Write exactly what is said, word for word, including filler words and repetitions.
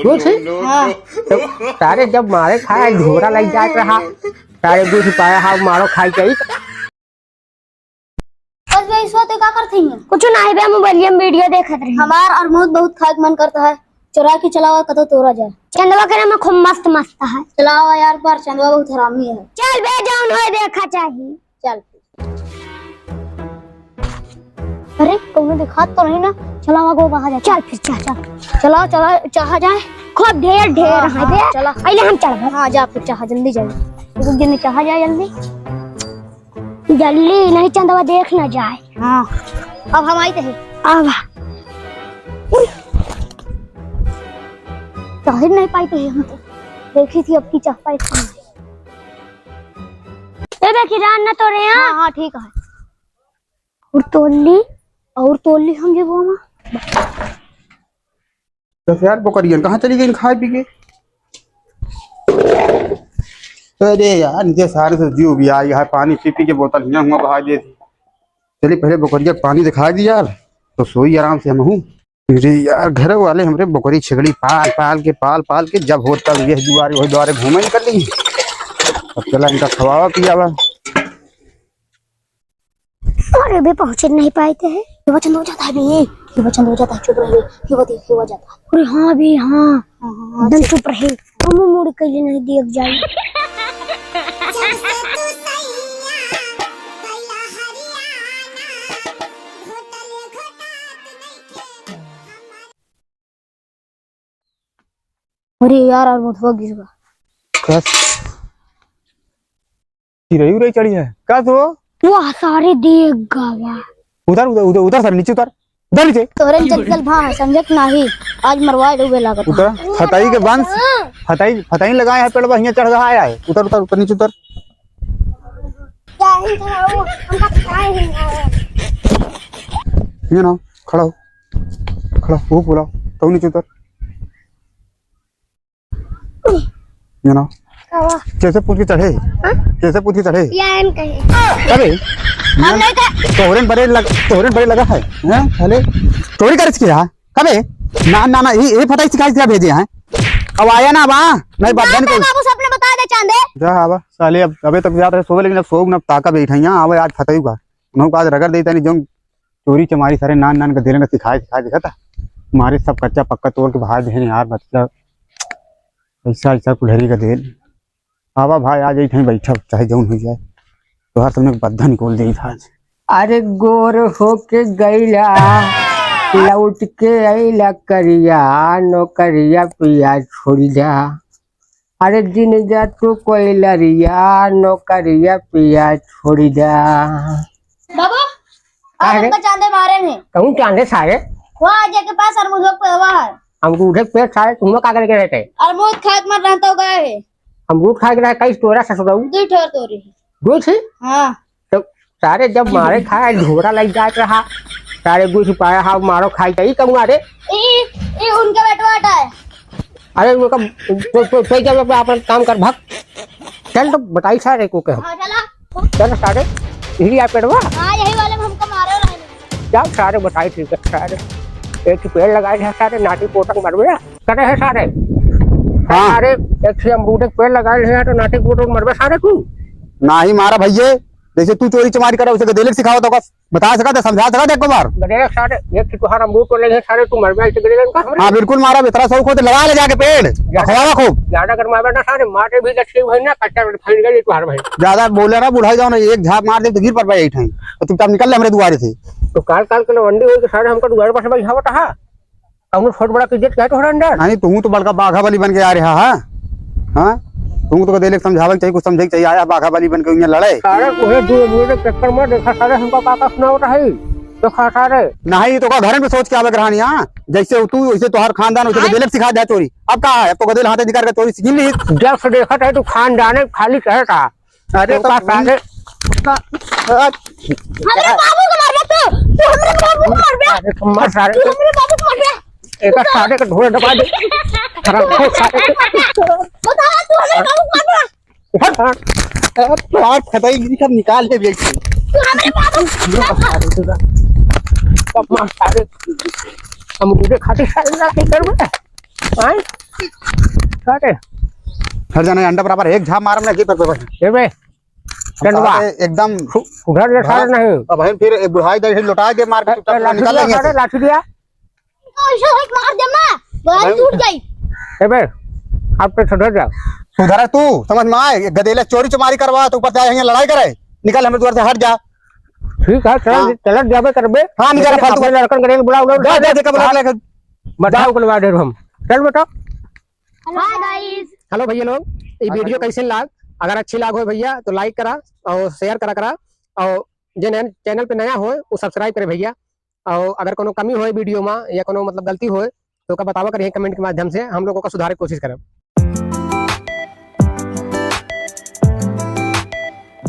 कुछ? हाँ। तो सारे जब मारे खाए, झोरा लग जात रहा, सारे कुछ पाया हा, मारो खाई जाई। बस भाई, ईश्वर, ते का करत हइया? कुछ नाही बे, मोबाइलिया में वीडियो देखत रही। हमार और बहुत, बहुत खाए के मन करता है, चुरा के चलावा, कतो तोरा जाए। चंदवा के नाम खूब मस्त मस्त है। चलावा यार, पर चंदवा बहुत हरामी है। चल बे, जौन होए देखा चाही। चल। अरे, कौनो दिखात तो नहीं ना? चलावा, गो कहा जाए। चल फिर, चल, चल। चला, चला, चाहा जाए। खूब ढेर, ढेर हाँ, है हाँ, बे। चला। अइले हम चढ़बे। हाँ, जा फिर, चाहा, जल्दी जा। रुक, जल्दी चाहा जाए, जल्दी। जल्दी, नहीं चंदवा देख ना जाए। हाँ, अब हम आई थे। अब। उई। चढ़ नहीं पाई थे हम तो। देखी थी अब की चढ़ पाई थी। ए बे, किरान ना तोरे यहाँ। हाँ, हाँ, ठीक है। और तोली, और तोली हम जेबो हम। दस यार, बोकरियन कहाँ चली गई खाए पी के? अरे यार, नीचे सारे से जीव भी आई है, पानी पी पी के बोतल हियाँ हुआ बहा दे दी। चली पहले बोकरिया के पानी दिखा दी यार, तो सोई आराम से हम हूँ। अरे यार, घर वाले हमरे बोकरी छगड़ी पाल पाल के, पाल पाल के जब होत तब ये दुआरे वही दुआरे घूमे निकल ली। अब चला इनका खवावा पियावा। अरे बे, पहुँचे नहीं पाए थे। ये वचन हो जाता है बे, ये वचन हो जाता है, चुप रहे, ये वो देख, ये हो जाता है। अरे हाँ बे, हाँ। हाँ, हाँ, हाँ, एकदम चुप। चुप रहे, हम मुड़ के लिए नहीं देख जाए। अरे यार, और बहुत हो गिर गया। कस। चिरई उरई चढ़ी है। कस हो? वाह, सारे देख गवा। उतर, उतर, उतर, उतर, सर, नीचे उतर। उतर नीचे। तोरे में चल चल भा, समझत नाही। आज मरवा डूबे लागत। उतर। फताई के वंश। हाँ। फताई, फताई लगाए है, पेड़ पर हियाँ चढ़ गया है। उतर, उतर, उतर, नीचे उतर। क्या ही था वो? हमका पता ही नहीं है। ये ना, खड़ा हो। खड़ा हो, बुलाओ। तो नीचे उतर। ये ना। कावा? कैसे पूछ के चढ़े? हाँ? कैसे पूछ के चढ़े? या एन कहे। कबे? हम नहीं कहे। तोहरेन बरे लग-, तोहरेन बरे लगा है। हैं? साले, चोरी करे इसकी रहा? कबे? ना, ना, ना, ये, ये फताई सिखाई दिया भेजे हैं। अब आया ना बा? नहीं, बदन को। बाबू सबने बता दे चांदे। जा आवा, साले, अब, अबे तक जात रहे सोवे, लेकिन अब सोग ना ताका बैठा यहाँ, आवे आज फताई का। उन्हों का आज रगड़ देता नहीं, जो चोरी चमारी सारे नान नान के देले ना सिखाए सिखाए देखा था। मारे सब कच्चा पक्का तोड़ के भाई बहन यार, मतलब ऐसा ऐसा कुल्हरी का देल। आवा भाई, आज यही बैठा, चाहे जौन हो जाए, तोहार सबने बद्धा निकोल दे आज। अरे गोर होके गईला, लौट के अइला करिया, नौकरिया पिया छोड़ी जा। अरे जिन जा तू कोई लरिया, नौकरिया पिया छोड़ी जा। बाबू, आज अरे। हमका चांदे मारे हैं। कहूँ चांदे सारे? वहाँ अजय के पास अमरूद के पेड़वा है। अमरूद के पेड़ सारे तुम लोग का करके रहते? अमरूद खाए के मन रहता हो गया है। अमरूद खाए के रहे, कई तोरा ससुरऊ? दो ठो तोरी है। दो ठो? हाँ। तो सारे जब मारे खाए, झोरा लग जात रहा, सारे गुछ पाया हा, मारो खाई जाई कहूँ मारे। ई, ई उनके बेटवा हटा है। अरे उनका, तो, तो, तो जब अपना, अपना काम कर, भाग। चल तो बताई सारे को कहो। हाँ, चला। चल सारे, यही आ पेड़वा। हाँ, यही वाले में हमको मारो रहे। जाओ सारे बताई ठीक है सारे। एक ही पेड़ लगाए हैं सारे, नाटी पोटक मरबे। करे है सारे। हाँ। सारे, एक ही अमरूद के पेड़ लगाए हैं तो नाटी पोटक मरबे सारे तू। नाही मारा भैये, जैसे तू चोरी चमारी करे, उसे गदेले के सिखावत होगा, बता सकत है, समझा सकत है एको बार? गदेले सारे, एक ही तुहार अमरूद तो ले है सारे, तू मर गया इसे गदेले का? हाँ, बिल्कुल मारा, इतना शौक हो तो लगा ले जाके पेड़, ज्यादा खवावा खूब। ज्यादा कर मारबे ना सारे, मारे भी लक्ष्मी भाई ना, कच्चा फैल गई तुहार भाई। ज्यादा बोले ना, बुढ़ाई जाओ ना, एक झाप मार दे तो गिर पर भाई, तो चुपचाप निकल ले हमरे दुआरे से। तो काल काल के लवंडी होई के सारे हमका दुआरे पर से भाई हवा तहा। कौनो छोट बड़ा की इज्जत क्या तोहरा अंदर? नहीं, तू तो बड़का बाघा बली बन के आ रहा है। हाँ? तू तो गदेले के समझावे के चाहिए, कुछ समझे के चाहिए। आया बाघा बली बन के उन्हें लड़े। सारे तोहे दो मुझे चक्कर में देखा सारे हमका का का सुनावत है। देखा सारे। नहीं, तो का घर में सोच के आवे के रहनी, हाँ? जैसे तू, वैसे तोहार खानदान, वैसे आय। गदेले के सिखा दे चोरी। अब का है? अब तो गदेल हाथे निकाल के चोरी सीख ली। जब से देखा था तू खानदान है, खाली कहता। अरे तो तो का साले हमरे बाबू को मार दे तू, तू हमरे बाबू को मार दे। अरे तो मार साले। तू हमरे बाबू को मार दे। एक साले के ढोल दबा दे। हराम खोर साले। बता, तू हमरे बाबू को मार दे। उठा, उठा। अरे तो आज फटाई गिरी सब निकाल ले बेटी। तू हमरे बाबू को मार दे। अब मार साले। हम उधर खाते साले ना करबे। आय? अरे। हट जाना, अंडा बराबर एक झाप मारम ना जी पर, पर, पर। ए बे, डंडवा। सारे एकदम सु-, सुधर जा, सारे भाग। नहीं। अब हम फिर एक बुढ़ाई दे, लौटाई दे मार के, ए, चुपचाप लाठी निकल दिया, जाएंगे सारे, ऐसे। लाठी दिया। ऐसे एक मार दे माँ, बुढ़ाई भाई। टूट गई। ए बे, आप तो सुधर जाओ। सुधरा तू, समझ में आए, गदेला चोरी चमारी करवा, तो ऊपर से आए हैं लड़ाई करे, निकल हमारे द्वार से हट जा। ठीक है, चल, हाँ। चलत जाबे करबे। हाँ, निकल, लेकिन फालतू अपने बात। लड़कन के बुला, बुला, जा, जा, जा, कब हाँ। लड़का? बता, जा। उकलवा दे हम। चल बेटा। Hi guys। Hello भैया लोग, ये हाँ, video hello। कैसे लाग? अगर अच्छी लाग हो भैया तो like करा और share करा करा, और जे नया channel पे नया हो वो subscribe करे भैया। और अगर कोनो कमी होए video में या कोनो मतलब गलती होए तो ओका बतावा करिए comment के माध्यम से, हम लोग ओका सुधारे के कोशिश करब।